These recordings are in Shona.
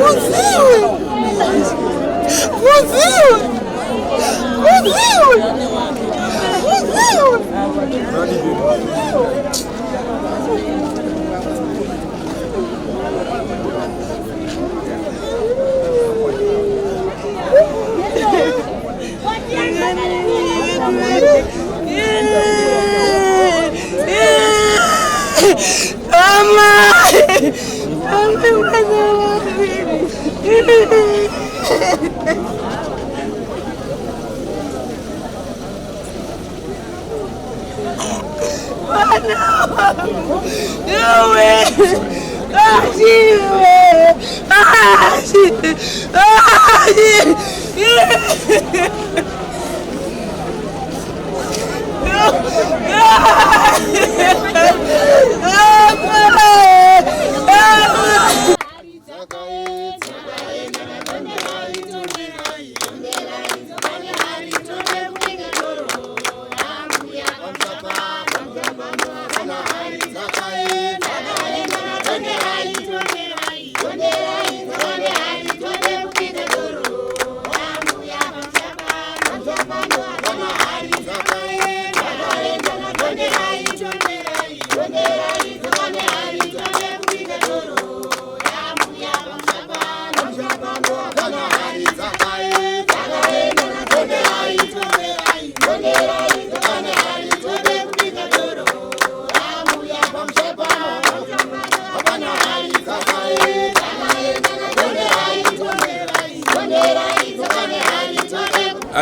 Kuziwe! Kuziwe! Kuziwe! Kuziwe! Amai! Amai mwana wangu! Mwana wangu! Yowe! Ashiwe! Ashi! Ashi!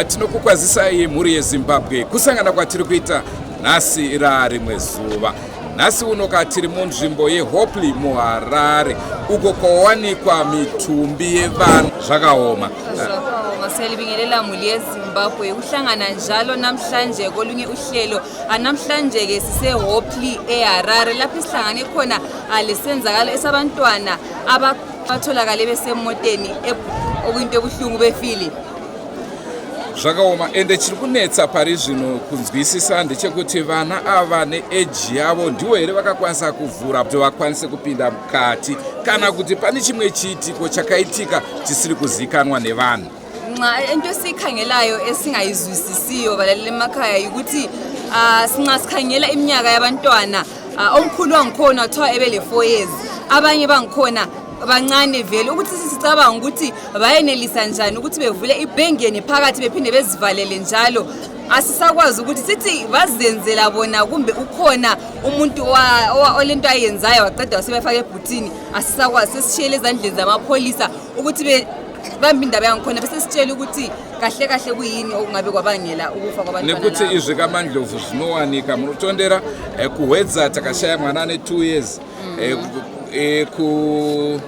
Tinokukwazisai mhuri yeZimbabwe, kusangana kwatiri kuita nhasi rarimwe zuva. Nhasi unoka tiri munzvimbo yeHopley muHarare, uko kwawanikwa mitumbi yevanhu. Zvakaoma. Zvakaoma. Siyalibingelela mhuri yeZimbabwe, kuhlangana njalo namhlanje kolunye uhlelo. Namhlanje-ke siseHopley eHarare, lapho isihlangane khona lesenzakalo esabantwana abatholakale besemoteni, okuyinto ebuhlungu, befile. Zvakaoma, ende chiri kunetsa pari zvino kunzwisisa ndechekuti vana ava neeji yavo ndivo here vakakwanisa kuvhura kuti vakwanise kupinda mukati, kana kuti pane chimwe chiitiko chakaitika chisiri kuzikanwa nevanhu? Nxa into esiyikhangelayo esingayizwisisiyo, balaleli emakhaya, yikuthi sinxa sikhangela iminyaka yabantwana, omkhulu wangikhona kuthiwa ebele 4 years, abanye bangikhona bancane vele, ukuthi sisicabanga ukuthi bayenelisa njani ukuthi bevule ibhengeni phakathi bephinde bezivalele njalo. Asisakwazi ukuthi sithi bazenzela bona kumbe ukhona umuntu olento ayenzayo waqeda wasebefaka ebhuthini. Asisakwazi, sesishiyele ezandleni zamapholisa ukuthi bambe indaba yangikhona, besesitshela ukuthi kahle kahle kuyini okungabe kwabangela ukufa kwabantwana Nekuti laba. Izvi kaMandlovu zvinowanika munotondera kuHwedza takashaya mwana ane 2 years, ku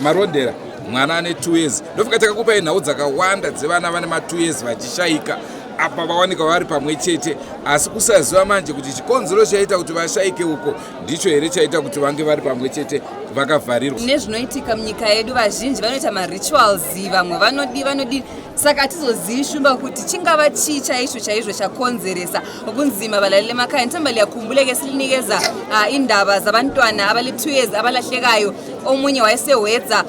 Marondera mwana ane 2 years. Ndofunga takakupai nhau dzakawanda dzevana vane ma2 years vachishayika. Apa vawanika vari pamwe chete, asi kusaziva manje kuti chikonzero chaita kuti vashayike uko ndicho here chaita kuti vange vari pamwe chete vakavharirwa. Nezvinoitika munyika yedu, vazhinji vanoita marituals, vamwe vanodi vanodi, saka hatizozivi, Shumba, kuti chingava chii chaizvo chaizvo chakonzeresa kunzima. Balaleli emakhaya, ngithemba liyakhumbuleke silinikeza indaba zabantwana abale-2 years abalahlekayo, omunye wayeseHwedza,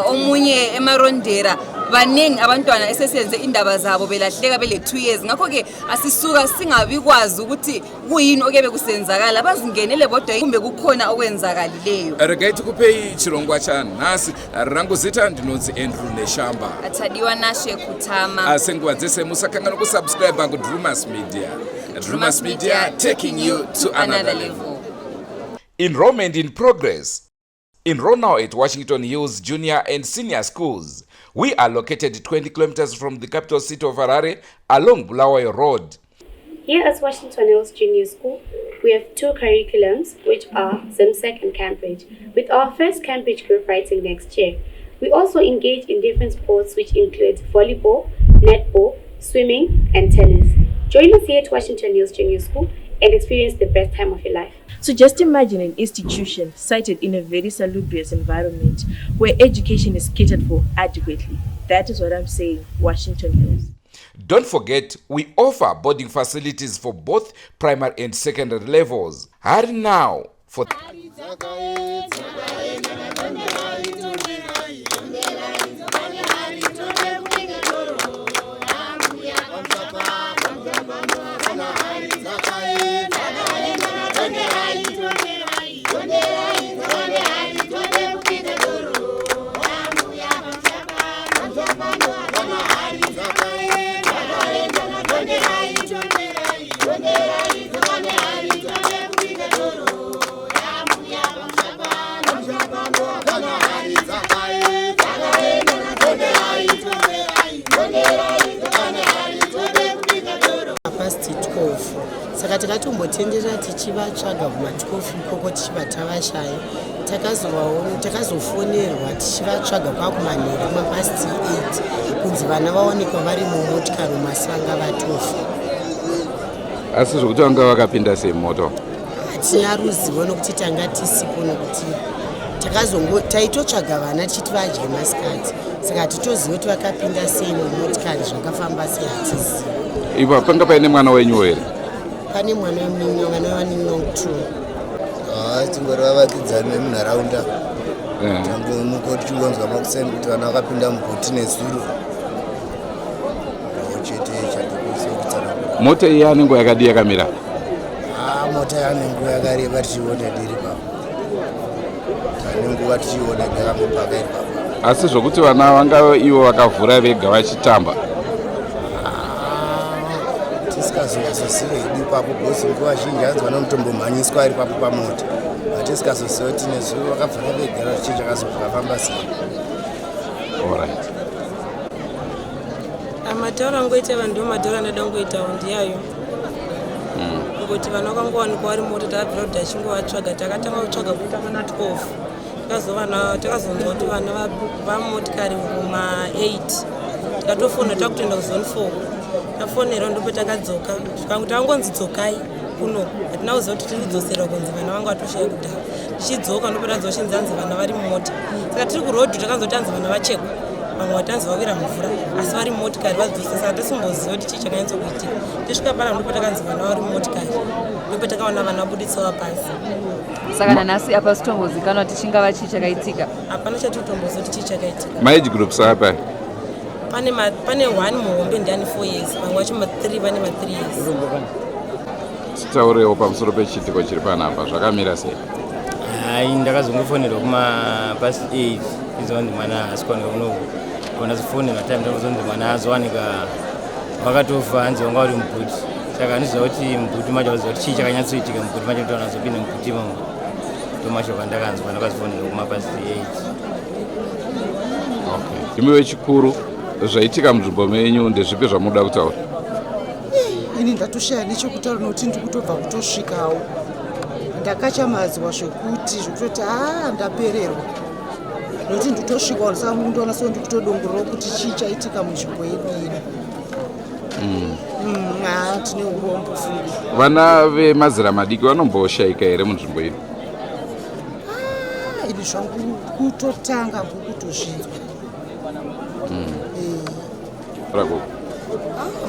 omunye eMarondera. Baningi abantwana esesenze indaba zabo belahleka bele-2 years. Ngakho-ke asisuka singabi kwazi ukuthi kuyini okuyabe kusenzakala, bazingenele bodwa kumbe kukhona okwenzakalileyo. Regai tikupei chirongwa chanhasi. Rangu zita ndinonzi Andrew Neshamba. Tadiwa Nashe Kutama. Senguva dzese, musakanganwa kusubscribe kuDrumas Media. Drumas Media, taking you to another level. Enrollment in progress. Enroll now at Washington Hills Junior and Senior Schools. We are located 20 kilometers from the capital city of Harare along Bulawayo Road. Here at Washington Hills Junior School, we have two curriculums, which are ZIMSEC and Cambridge, with our first Cambridge group writing next year. We also engage in different sports, which include volleyball, netball, swimming, and tennis. Join us here at Washington Hills Junior School and experience the best time of your life. So just imagine an institution sited in a very salubrious environment where education is catered for adequately. That is what I'm saying, Washington Hills. Don't forget, we offer boarding facilities for both primary and secondary levels. Hurry now for Dzakae, dzakae, Saka takatombotenderera tichivatsvaga kuma12 ikoko tichibva tavashaya. Takazovaona, takazofonerwa tichivatsvaga kwakumanheru mapast 8 kunzi vana vaonekwa vari mumotikari umu, asi vanga vatofa. Asi zvokuti vanga vakapinda sei mumoto? Hatina ruzivo nokuti tanga tisipo, nokuti takazongo taitotsvaga vana tichiti vadye masikati, saka hatitozivi kuti vakapinda sei mumotikari, zvakafamba sei, hatizivi. Ipa panga paine mwana wenyuwo here? Pane mwana wemunin'ina, vana vanin'ina wangu two. Haa, tingori vavakidzani vemunharaunda. Tangomuka tichingonzwa makuseni kuti vana vakapinda mubhuti nezuro. Ndo chete chandikwanisa kutsanangura. Mota iyi yane nguva yakadii yakamira? Haa, mota yane nguva yakareba tichiona iri papo. Ane nguva tichiona yakangopaka iri papo. Asi zvokuti vana vanga ivo vakavhura vega vachitamba? Tisikazonyatsoziva hedu ipapo because nguva zhinji hanzi vanotombomhanyiswa ari papo pamota. Hatisikazoziva kuti nezuro vakavhura vega, chii chakazofamba sei. Alright. Matauro angoita vanhu ndo matauro andada kungoitawo ndiyayo, ngoti vana vakangowanikwa vari mota. Takabvira kuti achingovatsvaga, takatanga kutsvaga kuita mana 12, takazovana takazonzwa kuti vana vamotikari kuma8. Tikatofona takutoenda kuzone 4, tafonerwa ndopatakadzoka. Tangonzi dzokai kuno, hatina kuziva kuti tiri kudzoserwa kunzi vana vanga vatoshaya kudhara. Tichidzoka ndopatadza kuchinzi anzi vana vari mumota. Saka tiri kurodhi takanzwa kuti anzi vana vachekwa, vamwe vatanzi vawira mvura, asi vari mumotikari vadzosa. Saka tisimboziva kuti chii chakanyatsokuitika. Tisvika pana ndopatakanzi vana vari mumotikari, ndopatakaona vana vabuditsawa pasi. Saka nanhasi apa sitombozikanwa kuti chingava chii chakaitika? Hapana chatinotomboziva kuti chii chakaitika. Maage groups apa? Pane one muhombe ndiani 4 years, vamwe vacho ma3 vane ma3 years. Titaurewo pamusoro pechiitiko chiri panapa, zvakamira sei? Hai, ndakazongofonerwa kuma past 8 izonzi mwana haasi kuwanika kunoku. Pandazofonerwa time ndakuzonzi mwana azowanika vakatofa, hanzi vanga vari mubhuti. Saka handiziva kuti mubhuti macho, vaziva kuti chii chakanyatsoitika mubhuti macho kuti vanazopinda mubhuti imomo. Ndomashoko andakanzwa, ndakazofonerwa kuma past 8. Okay, imi vechikuru, zvaitika munzvimbo menyu ndezvipi zvamunoda kutaura? Ini ndatoshaya nechekutaura nokuti ndiri kutobva kutosvikawo, ndakachamadzwa zvekuti zvekutoti haa, ndapererwa nokuti nditosvikawo. Saka mundoona so ndikutodongorora kuti chii chaitika munzvimbo yedu ino. Haa, tine urombo fungu. Vana vemazera madiki vanomboshayika here munzvimbo ino? Ah, ini zvangu kutotanga kukutozvinzwa. Rako.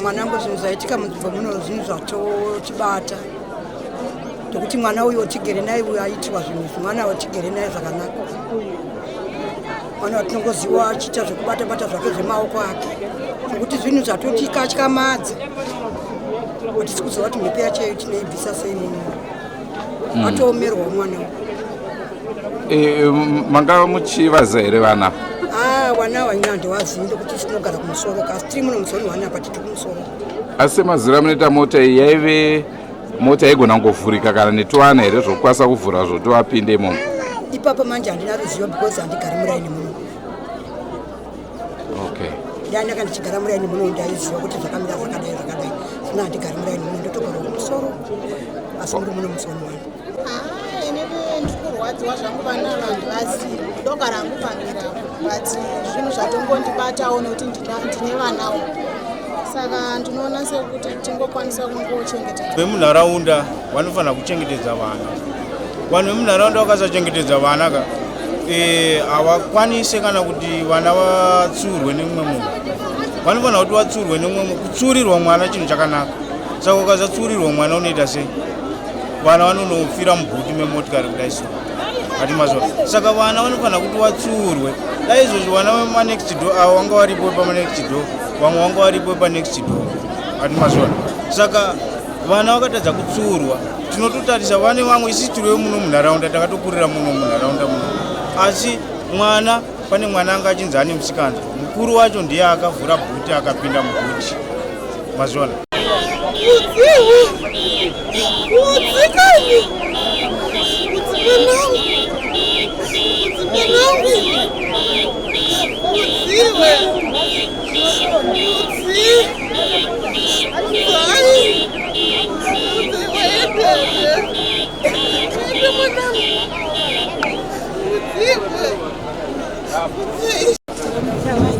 Mwanangu, zvinhu zvaitika munzvimbo muno zvinhu zvatotibata, nekuti mwana uyu watigere naye uyu aitirwa zvinhu izvi. Mwana watigere naye zvakanaka, mwana watinongoziva achiita zvekubata-bata zvake zvemaoko ake, zvokuti zvinhu zvatotikatyamadza. Hatisi kuziva kuti mhepo yacho tinoibvisa sei muno. Atoomerwawo mwana uyu. E, manga muchivaziva here vana? Ah, wana waina handiwazivi ndokuti tinogara kumusoro, kasi tiri muno muzone one apa, tiri kumusoro. Asi semaziro amunoita, mota iyi yaive mota yaigona kungovhurika kana netwana here, zvokukwanisa kuvhura zvoti vapinde imomo? Ipapo manje handina ruzivo because handigari muraini muno. Ndani ndanga ndichigara muraini muno, ndaiziva kuti zvakamira zvakadai zvakadai. Zvino handigari muraini muno, ndotogara kumusoro, asi muri muno muzone one. Inini ndiri kurwadziwa zvangu, vana vandivazivi, ndogara hangu pamirapo, but zvinhu zvatongondibatawo nekuti ndine vanawo, saka ndinoona sekuti tingokwanisa kungochengetedza. Vemunharaunda vanofanira kuchengetedza vana. Vanhu vemunharaunda vakasachengetedza vana ka, havakwanise kana kuti vana vatsurwe nemumwe munhu. Vanofanira kuti vatsurwe nemumwe munhu. Kutsurirwa mwana chinhu chakanaka. Saka ukasatsurirwa mwana unoita sei? Vana vanonofira mubhuti memotikari kudai so, ati mazuva. Saka vana vanofanira kuti vatsurwe. Dai izvozvi vana vemanext door avo vanga varipo pamanext door, vamwe vanga varipo panext door, ati mazuva. Saka vana vakatadza kutsurwa, tinototarisa vane vamwe. Isi tiriwe muno munharaunda, takatokurira muno munharaunda muno, asi mwana, pane mwana anga achinzi ane musikana mukuru wacho ndiye akavhura bhuti akapinda mubhuti mazviona. Udziwe, udzikani, udzi mwanangu, udzi mwanangu, udziwe, udzi, udzai, udziwe.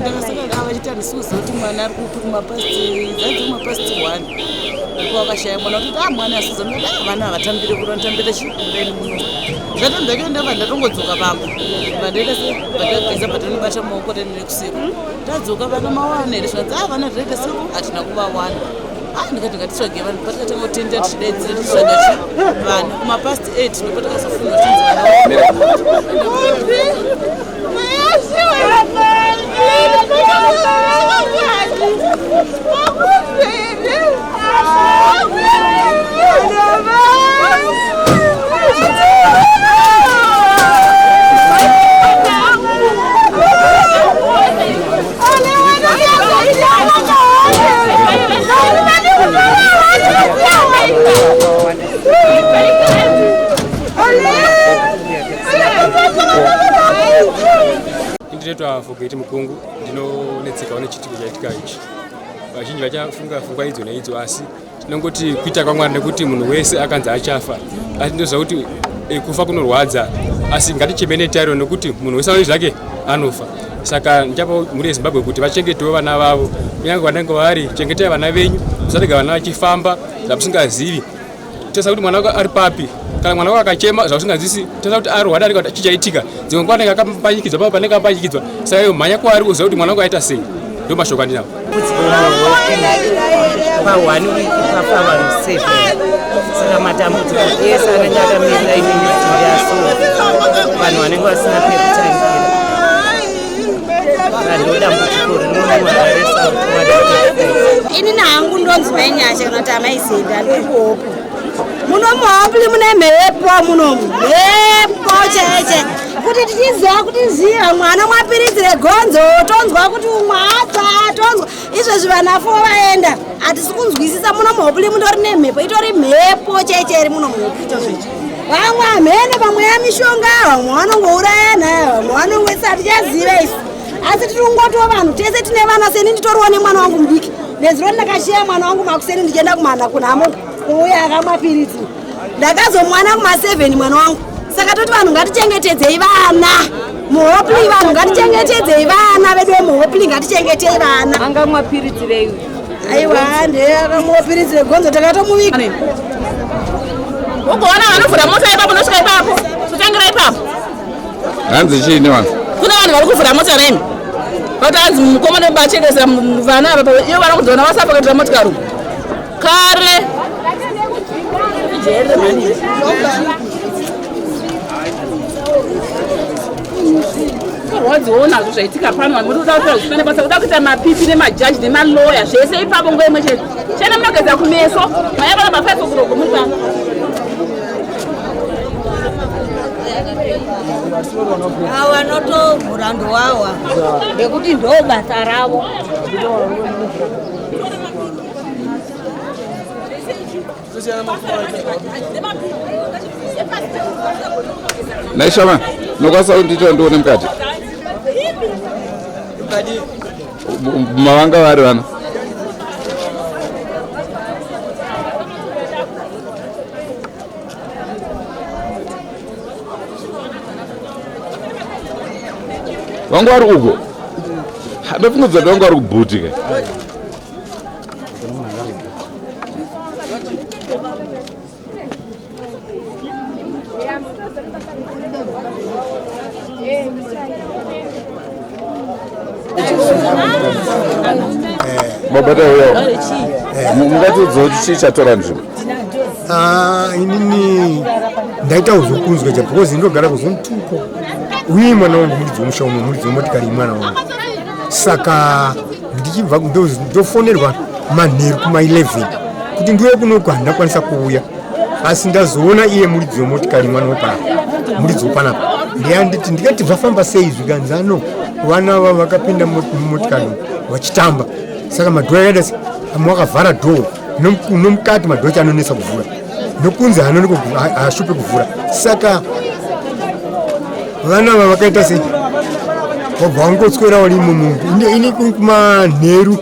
Ndakasaka vachiti handisi kuziva kuti mwana ari kupi kumapasti dzanzi kumapasti one ndipo vakashaya mwana kuti a mwana asiza ndikati a vana havatambire kuri vanotambira chikureni muno ndati ndake ndabva ndatongodzoka pamba vandaita se vandageza bvatanobata maoko tani nekusiku tadzoka vana mawana here zvikanzi a vana taita se hatina kuvawana a ndikati ngatitsvage vanhu patikatanga kutenda tichidaidzira tichitsvaga chi vanhu kumapast 8 ndipo takazofunga chinzi Ndinoitwa Forget Mukungu, ndinonetsekawo nechitiko chaitika ichi. Vazhinji vachafunga fungwa idzo neidzo, asi tinongoti kuita kwaMwari nekuti munhu wese akanzi achafa. Asi ndinoziva kuti kufa kunorwadza, asi ngaticheme netariro nekuti munhu wese anoita zvake anofa. Saka ndichapa mhuri yeZimbabwe kuti vachengetewo vana vavo, kunyange vanenge vari, chengetai vana venyu, musarega vana vachifamba zvamusingazivi. Tesa kuti mwana wako ari papi, kana mwana wako akachema zvausinganzwisi, tesa kuti arwara ari kuti chichaitika. Dzimwe nguva anenge akambanyikidzwa papa panenge akambanyikidzwa, saka iwe mhanya kwaari uziva kuti mwana wako aita sei. Ndo mashoko andinawo. Pa one week pafa vanhu 7, saka matambudziko ese anenge akamirira inini kuti aso vanhu vanenge vasina pekutangira. Ndo dambudziko rinomuharare South ward. Inini hangu ndonzi Mainyasha kana kuti Amai Zenda, ndiri kuHope. Muno muHopley mune mhepo, munomu mhepo chaiche kuti tichiziva kuti ziva mwana mwapiritsi regonzo, tonzwa kuti umwe atsva, tonzwa izvezvi vana four vaenda, hatisi kunzwisisa. Muno muHopley mundori nemhepo, itori mhepo chaiche iri muno muHopley tozvechi. Vamwe hamene, vamwe yamishonga, vamwe vanongourayana, vamwe vanongoisa, hatichaziva isu, asi tiri kungotiwo vanhu tese tine vana. Seni nditoriwo nemwana wangu mudiki. Nezuro ndakashiya mwana wangu makuseni ndichienda kumana kunhamo kuuya akamwa piritsi, ndakazomwana kuma7 mwana wangu. Saka toti vanhu ngatichengetedzei vana muHopley, vanhu ngatichengetedzei vana vedu vemuHopley, ngatichengetei vana. Angamwa piritsi rei? Aiwa, ndeye akamwa piritsi regonzo, takatomuviga. Ugoona vanovhura mota ipapo, nosvika ipapo, totangira ipapo. Hanzi chiini vanhu? Kuna vanhu vari kuvhura mota remi, vati hanzi mukomana bachekesa vana ava, ivo vana kuti vana vasapakatira motikari uku kare. Rwadziwo nazvo zvaitika pano. Vanhu votoda kutaura zvisina nebasa, kuda kuita mapipi nemajaji nemaloya, zvese ipapo nguva imwe chete. Chena munogeza kumeso maya vana ma5 o'clock muri pano. Awa notovhura ndowawa ngekuti ndo basa ravo. Naishama, nokwanisa kundiitira ndione mukati mavanga vari vana? Vangu vari uko, ndofunga kuti vangu vari kubhuti ka. Mabata uyo, mungatiudzawo kuti chii chatora nzvimbo? Ah, inini ndaita kuzokunzwa cha because ndogara kuzonituko uye mwana wangu muridzi womusha uno, muridzi wemotikari imwana wangu. Saka ndichibva ndofonerwa manheru kuma11 kuti ndiuye kunoku, handina kukwanisa kuuya, asi ndazoona iye muridzi wemotikari mwana wepanapa, muridzi wepanapa ndiyanditi, ndikati zvafamba sei? Zvikanzi ano vana ava vakapinda mumotikari vachitamba, saka madhoo akaita se amwe wakavhara dhoo nomukati, madhoo acho anonetsa kuvhura, nokunze haashupi kuvhura. Saka vana ava vakaita sei, wabva wangotswera uri imomo. Ini kumanheru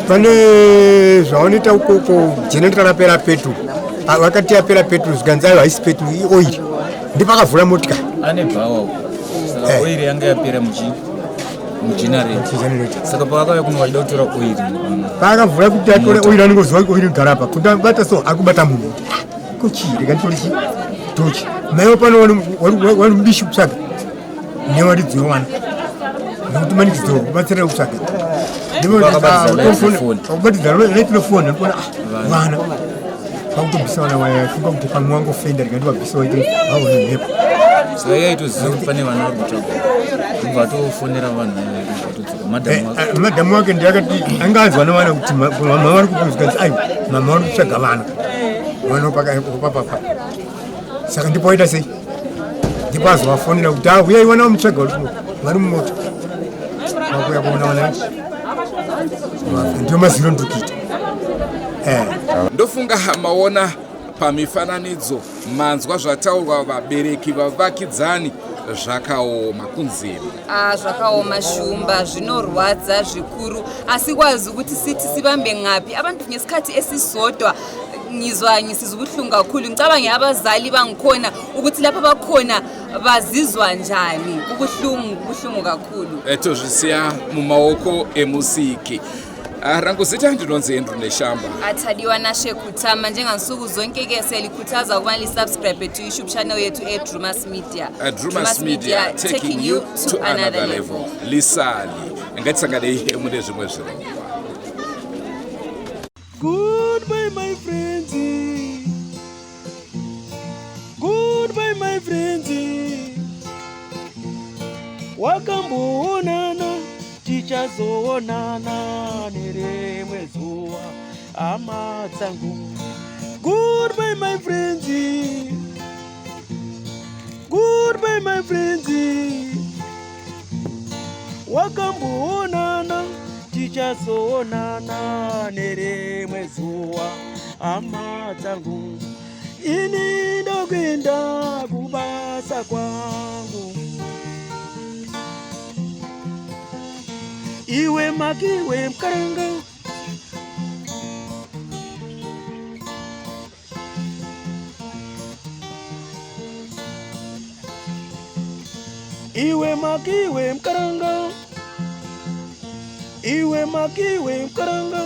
pane zvavanoita ukoko, generator rapera petro, vakati yapera petro, zvikanzi ayo haisi petro, ioil, ndipakavhura motikari. Ane bhawa. Saka oiri yanga yapera muchi mugenerator. Saka pavakauya kuno vachida kutora oiri. Paakavhura kuti atore oiri anongoziva kuti oiri gara apa. Kuti abata so akubata munhu. Ah, ko chii rega nditore chi tochi. Maiwo pano wari mubishi kutsvaga. Newaridzi wewana. Nekuti manikidzo kubatsira kutsvaga. Vakabatidza light refoni ndikuona ah, vana. Vakutobvisa vana vaya funga kuti pamwe wangofenda rega ndivabvisa vaite vaone mhepo. Saka iye aitoziva kuti pane vana vari kutsvagwa. Ndobva atofonera vanhu vatodzoka. Madhamu wake. Madhamu wake ndiye akati anga anzwa nevana kuti mama vari kukunzwa kanzi aiwa mama vari kutsvaga vana. Vana papapa. Saka ndipo waita sei? Ndipo azovafonera kuti ah uyai vana vamutsvaga vari mumota. Vakuya kuona vana. Ndiyo maziro ndiri kuita. Eh. Ndofunga maona pamifananidzo manzwa zvataurwa vabereki vavakidzani zvakaoma kunzima. Ah, zvakaoma shumba zvinorwadza zvikuru asi kwazi ukuthi sithi sibambe ngaphi abantu ngesikhathi esisodwa ngizwa ngisizwa ubuhlungu kakhulu ngicabange abazali bangikhona ukuthi lapha bakhona bazizwa njani kubuhlungu kubuhlungu kakhulu eh, tozvisiya mumaoko emusiki ah, rangu zita ndinonzi Andrew Neshamba atadiwa nashe kutama njengansuku zonke ke siyalikhuthaza ukuba lisubscribe to YouTube channel yethu eDrumas Media Drumas Media taking you to another level lisali ngatisanganei mune zvimwe zvirongwa Goodbye my friends. Goodbye my friends. Wakamboonana tichazoonana nerimwe zuva hama dzangu. Goodbye my friends. Goodbye my friends. Wakamboonana tichazoonana nerimwe zuva hama dzangu. Ini ndokuenda kubasa kwangu. Iwe makiwe mkaranga. Iwe makiwe mkaranga. Iwe makiwe mkaranga.